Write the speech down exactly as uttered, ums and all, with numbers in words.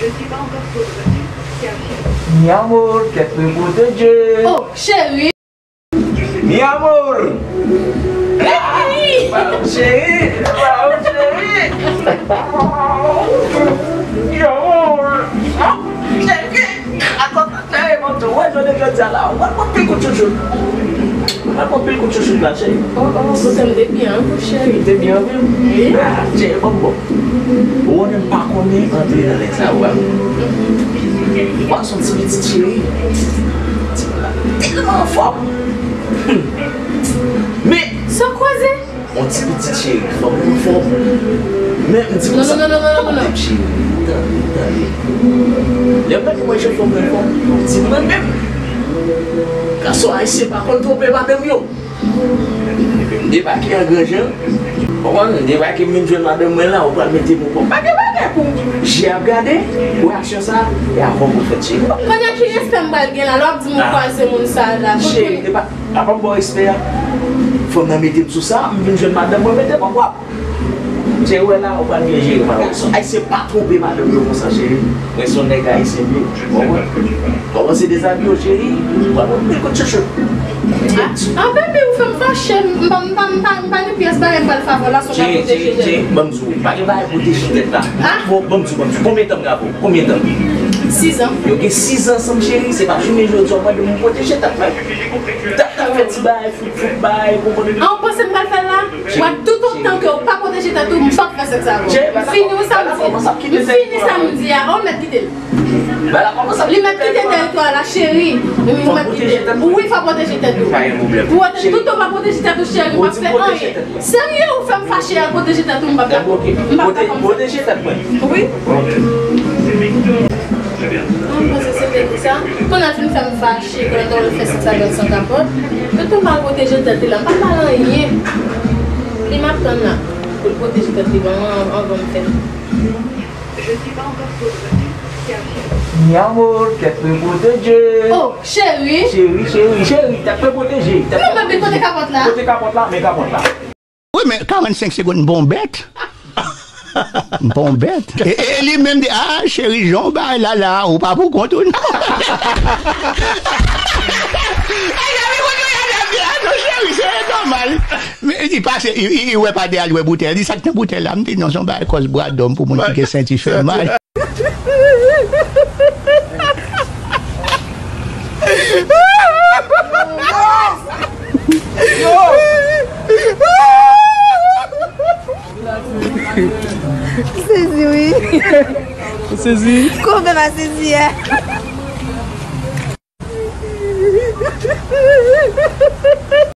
Mi amor, que te protege. Oh, chéri. Mi amor. Baby. Chéri, chéri. Mi amor. Chéri. Atann, atann, chéri, mwen tou wè jounen jodi a la. Ou pral pran pil kout chouchout. Ou pral pran pil kout chouchout la, chéri. Oh, oh, ou te byen anpil, cheri. Ou te byen anpil? Wi. Ah, chéri, bon, bon. Ou konnen m pa konnen antre nan lè sa yo, ba. Ou pa son ti pitit cheri. Ti pitit la tèlman anfòm. Men sa koze. On ti pitit cheri, fòm nan fòm. Men m di konsa, non, non, non, non, non, non, non, non, non, cheri, tande, tande. Lè m tande mwen jan fòm nan fòm, m di mwen menm. Gason ayisyen pa konn twonpe madanm yo. M debake an gran jan. Konprann? M debake, m vin jwenn madanm mwen la, ou pral mete m o pòp. Pa gen bagay pou je ap gade, reyaksyon sa, e avè w pou fèt, cheri. Kounye a ki respè m pral gen la, lè w ap di m ou kwaze moun sa la? Cheri, e pa, apa m ba w respè a? Fanm nan mete m sou sa, m vin jwenn madanm mwen, mete m o pòp. Cheri, wè la, ou pral gen jere pa gason. Ayisyen pa twonpe madanm yo konsa, cheri. Mwen se yon nèg ayisyen byen. Ou konprann? Kòmanse dezabiye w, cheri. Ou pral pran pil kout chouchout. Ah, ah, baby, ou fè m fache. M pa, m pa, m pa, m pa gen pyès bagay m pral fè avè w la, se w ka pwoteje tèt ou. Ban m di w, pa gen bagay pwoteje tèt la. Ah. Bon, ban m di w, ban m di w. Konbyen tan m gen avè w? Konbyen tan? Sizan. Yo gen sizan ansanm, cheri. Se pa jounen jodi a w mande m pwoteje tèt mwen. Tèt la fè ti bagay. Fout, fout bay, konprann. An, ou panse m pral fè l la? W ap toutotan ke w pa pwoteje tèt ou, m p ap fè sèks avè w. M fini wi samdi. M fini samdi a. Oh, l mèt kite l. Li mèt kite tèritwa a la, cheri. Wi, m mèt kite l. Wi, fò w pwoteje tèt ou. Toutotan w pa pwoteje tèt ou, cheri, m p ap fè anyen. Serye, ou fè m fache a, pwoteje tèt ou, m p ap, m p ap fè kòmsa. Pwoteje tèt mwen. Wi. Mwen panse se te pou sa. Kounye a l fin fè m fache, kounye a l fè sèks avè l san kapòt. Toutan m al pwoteje tèt li la, m pa ba l anyen. Li m ap tann la pou l pwoteje tèt li ban mwen an-, anvan m fè l. Mi amor, que te protege. Oh, cheri. Cheri, cheri, cheri, tèt mwen pwoteje. Non, men kote kapòt la? Kote kapòt la? Men kapòt la. Wi, men karannsenk segonn, m pa yon bèt. M pa yon bèt. E, e, e li menm di, ah, cheri, jan w bay la, la, ou pa pou kont ou, non. Ay, gade, gade, gade, gade, ah, non, cheri, se nòmal. Men, li pase, li, li, li wè pa dèyè l, wè boutèy. Li di, sa k nan boutèy la? M di, non, se yon bagay kòs bradòm pou moun ki gen senti fè mal. Sezi, wi. Ou sezi? Kòman m pa sezi a?